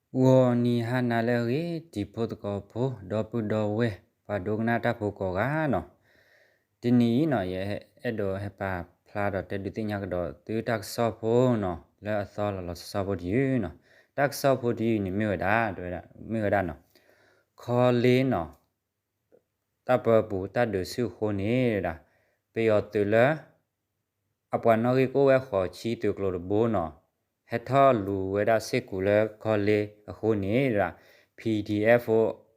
ဂီၤနံၤဟါနၤလၢအဂ့ၤ တံၤဖိသကိးဖိ ဒီပုၢ်ဒီဝဲၢ် ပှၤဒိကနၣ်တၢ်ဖိကိးဂၤနီၤ, တနံၤအံၤနီၤ ယအဲၣ်ဒိးဟဲပာ်ဖျါဒီးတဲဒုးသ့ၣ်ညါကဒီးသုတၢ်ကစီၣ်ဖိနီၤ လၢအသီလီၤလီၤဆီဆီဖိတယုၢ်နီၤ, တၢ်ကစီၣ်ဖိတယုၢ်န့ၣ်မ့ၢ်ဝဲဒၣ် မ့ၢ်ဝဲဒၣ်နီၤ, ခီလ့နီၤ တၢ်ပၢပူၤတၢ်ဒုးဆူၣ်အဃိန့ၣ်ဒၣ် ပယီၤသုးလၢ အပှၤနီၣ်ဂံၢ်ကအိၣ်ဝဲဃိးဆံသုးကျိၤတဘိနီၤ, ဟဲထီၣ်လူၤဝဲဒၣ်စ့ၢ်ကီးလၢခီလ့အဃိန့ၣ်ဒၣ် P D F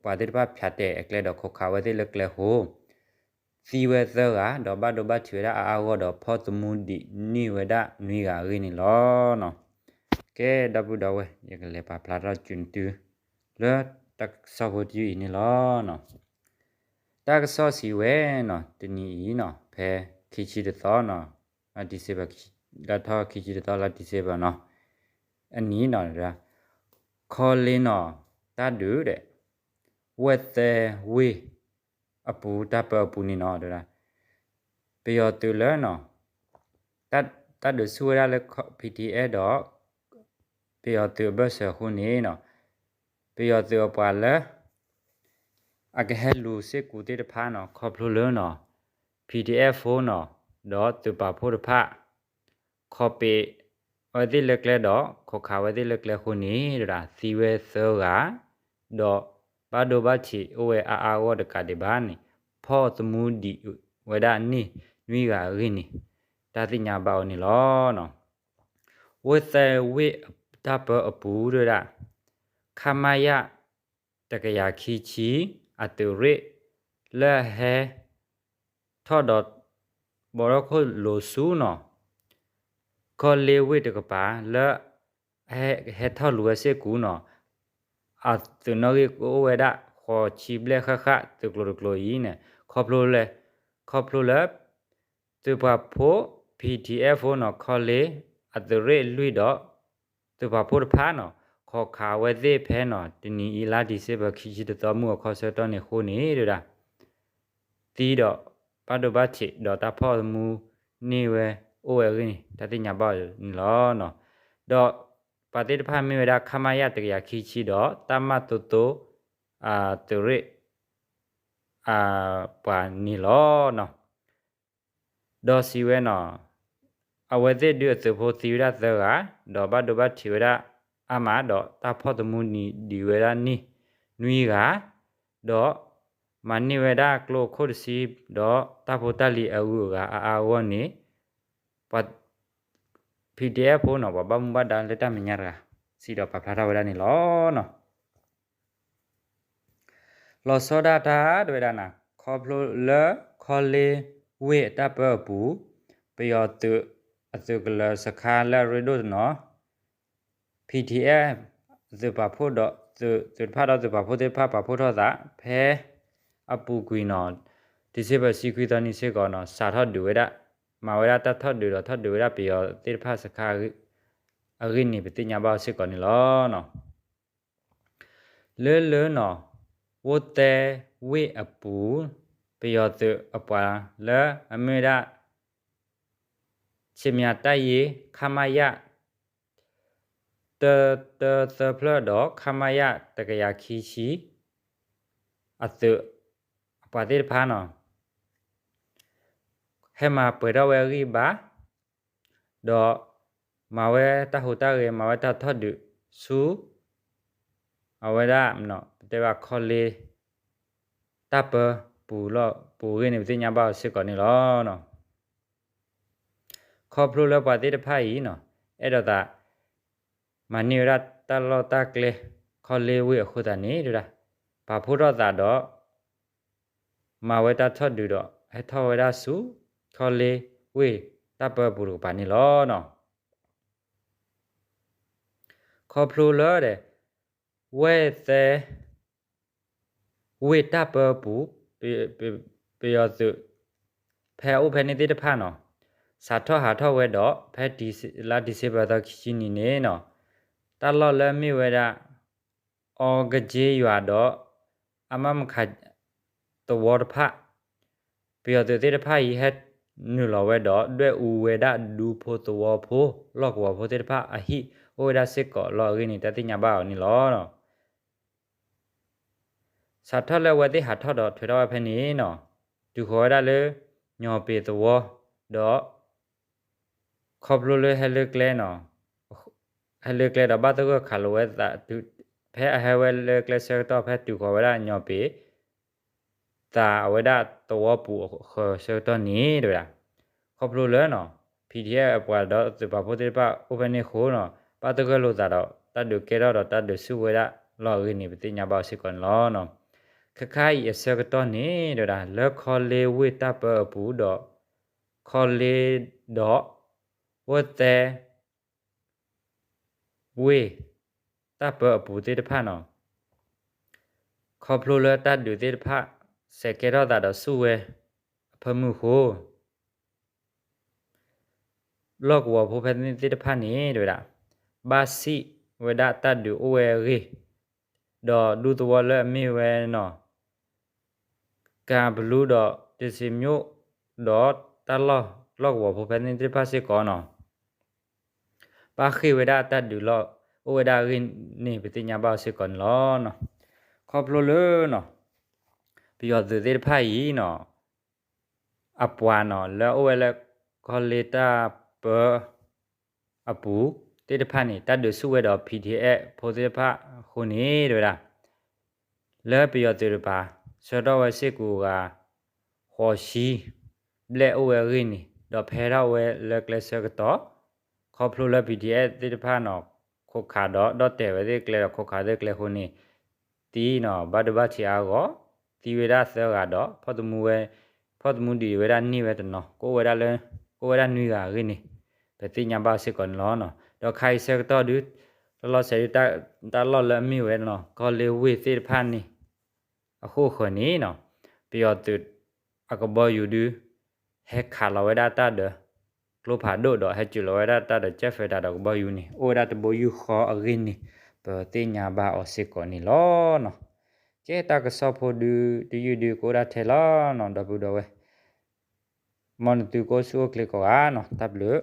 ပှၤသ့ၣ်တဖၣ်ဖၠးတဲာ်အကျဲဒီးခိးခးဝဲသ့ၣ်လၢကျဲအဃိ သံဝဲသၢဂၤ ဒီးဘၣ်ဒိဘၣ်ထံးဝဲဒၣ်အါအါဂီၢ်ဒီး ဖီၣ်သမူဒံးန့ၢ်ဝဲဒၣ်နွံဂၤအဂ့ၢ်န့ၣ်လီၤ. ကဲ ဒီပုၢ်ဒီဝဲၢ် ယကလဲၤပာ်ဖျါထီၣ်ကၠူနတု လၢတၢ်ကစီၣ်ဖိတယုၢ်အံၤန့ၣ်လီၤ. တၢ်ကစီၣ်စံးဝဲနီၤ တနံၤအံၤနီၤ ဖဲခံဆံတသီနီၤ လါ December လါထီၣ်ခံဆံတသီလါ December နီၤ အနံၤနီၤ ခီလ့နီၤ တၢ်ဒုးဒီး ဝဲၢ်သဲဝ့ၢ်အပူၤ တၢ်ပၢအပူၤန့ၣ်နီၤ ပယီၤသုးလၢ တၢ်ဒုးဆူၣ်ဝဲဒၣ်လၢ P D F ဒီး ပယီၤသုးအဘၢၣ်စၢၤအဃိန့ၣ်နီၤ ပယီၤသုးအပှၤလၢ အကဟဲလူၤစ့ၢ်ကီးသ့ၣ်တဖၣ်နီၤ ခီဖျိလၢနီၤ P D F ဖိနီၤ ဒီးသုးပာ်ဖှိၣ်တဖၣ် ခီးပ့းဝဲသ့ၣ်လၢကျဲဒီး ခိးခးဝဲသ့ၣ်လၢကျဲအဃိန့ၣ် သံဝဲသၢဂၤ ဒီးဘၣ်ဒိဘၣ်ထံးအိၣ်ဝဲအါအါဂီၢ်တကးဒံးဘၣ်န့ၣ် ဖီၣ်သမူဒံးဝဲဒၣ်န့ၢ်နွံဂၤအဂ့ၢ်န့ၣ် တၢ်သ့ၣ်ညါဘၣ်အီၤန့ၣ်လီၤ. ဝဲၢ်သဲဝ့ၢ်တၢ်ပၢအပူၤဒၣ် ခမရ တကယၤခံဆံ အသုးရ့ၣ် လၢအဟဲ ထီၣ်ဒီး ဘီထီၣ်ခိၣ်လိၤဆူနီၤ ခီလ့ဝ့ၢ်တကပၤ လၢ ဟဲထီၣ်လူၤဝဲစ့ၢ်ကီးနီၤ အသုးနီၣ်ဂံၢ်ကအိၣ်ဝဲဒၣ် ဃိးဆံဘျဲၣ်ဃၣ်ဃၣ် သုးကျိၤတကျိၤအံၤန့ၣ် ခီဖျိလၢ ခီဖျိလၢ သုးပှၤဖိ P D F ဖိနီၤ ခီလ့ အသုးရ့ၣ်လွံၢ်ဒီး သုးပှၤဖိတဖၣ်နီၤ ခိးခးဝဲသ့ၣ်ဖဲနီၤ တနံၤအံၤလါ December ခံဆံတသီ မုၢ်အခီဆၢကတီၢ်န့ၣ်အဃိန့ၣ်ဒၣ် သံဒီး ဘၣ်ဒိဘၣ်ထံးဒီးတၢ်ဖီၣ်သမူန့ၢ်ဝဲအိၣ်ဝဲအဂ့ၢ်န့ၣ် တၢ်သ့ၣ်ညါဘၣ်အီၤန့ၣ်လီၤ. ဒီးပှၤသ့ၣ်တဖၣ်မ့ၢ်ဝဲဒၣ် ခမရ တကယၤခံဆံ ဒီး တပ်မ သိသိ သုးရ့ၣ် ပှၤန့ၣ်လီၤ. ဒီးစံးဝဲနီၤ အဝဲသ့ၣ်ဒုးအသုးဖိသံဝဲဒၣ်သၢဂၤ ဒီးဘၣ်ဒိဘၣ်ထံးဝဲဒၣ်အါမး ဒီးတၢ်ဖီၣ်သမူဒံးဝဲဒၣ်န့ၣ်နွံဂၤ ဒီးမၤန့ၢ်ဝဲဒၣ်ကျိခိၣ်တဆံ ဒီးတၢ်ဖိတၢ်လံၤအဂုၤအဂၤအါအါဂီၢ်န့ၣ် ပှၤ P D F ဖိနီၤ ပှၤဘၣ်မူဘၣ်ဒါလၢတၢ်မဲာ်ညါတဂၤ စံးဒီးပာ်ဖျါထီၣ်ဝဲဒၣ်န့ၣ်လီၤ. လီၤဆီဒၣ်တၢ်တဲဝဲဒၣ်နၤ ခီဖျိလၢခီလ့ဝ့ၢ်အတၢ်ပၢအပူၤ ပယီၤသုးအသုးကလၢၤစခါလၢအရ့ဒိၣ်တနီၤ P D F သုးပာ်ဖှိၣ်ဒီး သုးတဖၣ်ဒီးသုးပာ်ဖှိၣ်သ့ၣ်တဖၣ်ပာ်ဖှိၣ်ထီၣ်သး ဖဲအပူၤကွံာ်နီၤ December ဆံခွံသီနံၤစ့ၢ်ကီးနီၤ စးထီၣ်ဒုးဝဲဒၣ် မၤဝဲဒၣ်တၢ်ထီၣ်ဒုးဒီးထီၣ်ဒုးဝဲဒၣ်ပယီၤသ့ၣ်တဖၣ်စခါ အဂ့ၢ်န့ၣ် ပသ့ၣ်ညါဘၣ်အီၤစ့ၢ်ကီးန့ၣ်လီၤ. လၢလၢနီၤ ဝဲၢ်သဲဝ့ၢ်အပူၤ ပယီၤသုးအပှၤလၢအမ့ၢ်ဝဲဒၣ် ဆ့မယၤတၢ်ယ့ ခမရ တၢတၢသၢဖျၢၣ်ဒီး ခမရ တကယၤခံဆံ အသုး အပှၤသ့ၣ်တဖၣ်နီၤ ဟဲမၤပှဲၤထီၣ်ဝဲအဂံၢ်ဘါ ဒီးမၤဝဲတၢ်ဟူးတၢ်ဂဲၤ မၤဝဲတၢ်ထီၣ်ဒုးဆူ အဝဲဒၣ် ပတဲဘၣ်ခီလ့ တၢ်ပၢပူၤလီၢ်ပူၤအဂ့ၢ်န့ၣ် ပသ့ၣ်ညါဘၣ်အီၤစ့ၢ်ကီးန့ၣ်လီၤ. ခီဖျိလၢပှၤသ့ၣ်တဖၣ်အံၤနီၤ အဲၣ်ဒိးသး မၤန့ၢ်ဝဲဒၣ်တၢ်လီၢ်တၢ်ကျဲ ခီလ့ဝ့ၢ်အဃိသတးန့ၣ် ပာ်ဖှိၣ်ထီၣ်သးဒီး မၤဝဲတၢ်ထီၣ်ဒုးဒီး ဟဲထီၣ်ဝဲဒၣ်ဆူ ခီလ့ဝ့ၢ်တၢ်ပၢပူၤတကပၤန့ၣ်လီၤ. ခီဖျိလၢဒီး ဝဲၢ်သဲ ဝ့ၢ်တၢ်ပၢပူၤ ပယီၤသုး ဖဲအအိၣ်ဖဲန့ၣ်သ့ၣ်တဖၣ်နီၤ စးထီၣ်ဟးထီၣ်ဝဲဒီး ဖဲလါ December သီခံဆံနံၤန့ၣ်နီၤ တၢ်လီၢ်လၢမ့ၢ်ဝဲဒၣ် အီကက့ယွၤဒီး အမၣ်မခး သဝီတဖၣ် ပယီၤသုးသ့ၣ်တဖၣ်အံၤ ဟဲနုာ်လီၤဝဲဒီး ဒွဲၣ်အူဝဲဒၣ်ဒူဖိသဝီဖိ လီၢ်ကဝီၤဖိသ့ၣ်တဖၣ်အဟံၣ် အိၣ်ဝဲဒၣ်စ့ၢ်ကီးလီၤအဂ့ၢ်န့ၣ် တၢ်သ့ၣ်ညါဘၣ်အီၤန့ၣ်လီၤ. စးထီၣ်လၢအဝဲသ့ၣ်ဟးထီၣ်ဒီးထွဲထီၣ်ဝဲဖဲန့ၣ်နီၤ, တုၤဃီၤဝဲဒၣ်လၢ ညီၣ်ပ့ၤသဝီ ဒီး ခီဖျိလၢဟဲလၢကျဲနီၤ, ဟဲလၢကျဲဒီးဘၣ်သဂၢၢ်ခးလိာ်ဝဲသး, ဖဲအဟဲဝဲလၢကျဲဆၢကတီၢ် ဖဲတုၤဃီၤဝဲဒၣ်ညီၣ်ပ့ၤ သးအဝဲဒၣ်သဝီပူၤအဃၢၤဆၢကတီၢ်န့ၣ် တဲဝဲဒၣ်, ခီဖျိလၢနီၤ PDF အပှၤဒီးသုးပာ်ဖှိၣ်သ့ၣ်တဖၣ်အိၣ်ဖဲန့ၣ်အဃိနီၤ, ဘၣ်သဂၢၢ်လိာ်သးဒီးတၢ်ဒုးကဲထီၣ်ဒီးတၢ်ဒုးဆူၣ်ဝဲဒၣ်လီၤအဂ့ၢ်န့ၣ် ပသ့ၣ်ညါဘၣ်အီၤစ့ၢ်ကီးန့ၣ်လီၤ. ခဲခါအံၤအဆၢကတီၢ်န့ၣ် တဲဝဲဒၣ် လၢခီလ့ဝ့ၢ်တၢ်ပၢအပူၤဒီး ခီလ့ဒီး ဝၢ်သဲ ဝ့ၢ် တၢ်ပၢအပူၤသ့ၣ်တဖၣ်နီၤ, ခီဖျိလၢတၢ်ဒုးသ့ၣ်တဖၣ် စဲးကဲထီၣ်သးဒီးဆူၣ်ဝဲအဖၢမုၢ်အဃိ လီၢ်ကဝီၤဖိဖဲန့ၣ်သ့ၣ်တဖၣ်န့ၣ် တဲဝဲဒၣ် ဘၣ်စံးဝဲဒၣ်တၢ်ဒုးအိၣ်ဝဲအဂ့ၢ်, ဒီးဒူသဝီလၢအမ့ၢ်ဝဲနီၤ ကၤဘလူးဒီးတ့စံၤမျိၣ် ဒီးတၢ်လီၢ်လီၢ်ကဝီၤဖိဖဲန့ၣ်သ့ၣ်တဖၣ်စ့ၢ်ကီးနီၤ ဘၣ်ဃ့ၢ်ဝဲဒၣ်တၢ်ဒုးလီၢ်အိၣ်ဝဲဒၣ်အဂ့ၢ်န့ၣ် ပသ့ၣ်ညါဘၣ်အီၤစ့ၢ်ကီးန့ၣ်လီၤ. ခီဖျိလၢနီၤ ပယီၤသုးသ့ၣ်တဖၣ်အံၤနီၤ အပှၤနီၤ လၢအအိၣ်ဝဲလၢ ခီလ့တၢ်ပၢ အပူၤသ့ၣ်တဖၣ်န့ၣ် တၢ်ဒုးဆူၣ်ဝဲဒီး PDF ဖိသ့ၣ်တဖၣ်အဃိန့ၣ် တဲဝဲဒၣ် လၢပယီၤသုးတပၤ ဆှၢထီၣ်ဝဲစ့ၢ်ကီးဂၤ ဃိးဆံ ဘျဲၣ်အိၣ်ဝဲအဂ့ၢ်န့ၣ် ဒီးဖဲထီၣ်ဝဲလၢကျဲဆၢကတီၢ် ခီဖျိလၢ PDF သ့ၣ်တဖၣ်နီၤ ခိးခးဒီးဒီၣ်တဲာ်ဝဲသ့ၣ်ကျဲဒီး ခိးခးသ့ၣ်ကျဲအဃိန့ၣ် သံနီၤ ဘၣ်ဒိဘၣ်ထံးအါဂီၢ် သံဝဲဒၣ်သၢဂၤဒီး ဖီၣ်သမူဝဲ ဖီၣ်သမူဒံးဝဲဒၣ်န့ၢ်ဝဲတနီၤ ကအိၣ်ဝဲဒၣ်လၢ ကအိၣ်ဝဲဒၣ်နွံဂၤအဂ့ၢ်န့ၣ် ပသ့ၣ်ညါဘၣ်စ့ၢ်ကီးန့ၣ်လီၤ. ဒီးခါအံၤဆၢကတီၢ်ဒုး တလီၤစဲးဒုး တၢ်လီၢ်လၢအမ့ၢ်ဝဲနီၤ ခီလ့ဝ့ၢ်သ့ၣ်တဖၣ်န့ၣ် အဃိအဃၢၤန့ၣ်နီၤ ပယီၤသုးအကဘီယူၤဒုး ဟဲခးလီၤဝဲဒၣ်တၢ်ဒီး ကျိဖးဒိၣ်ဒီး ဟဲစၢၤလီၤဝဲဒၣ်တၢ်ဒီး jet fighter ဒီးကဘီယူၤန့ၣ် အိၣ်ဝဲဒၣ်တဘိယူၢ်ဃီအဂ့ၢ်န့ၣ် ပသ့ၣ်ညါဘၣ်အီၤစ့ၢ်ကီးန့ၣ်လီၤ. ကဲ တၢ်ကစီၣ်ဖိဒုး တယုၢ်ဒုးကအိၣ်ဒၣ်ထဲလီၤနီၤ ဒီပုၢ်ဒီဝဲၢ် မ်နသုကအိၣ်ဆူၣ်အိၣ်ချ့ကိးဂၤနီၤ တၢ်ဘျုး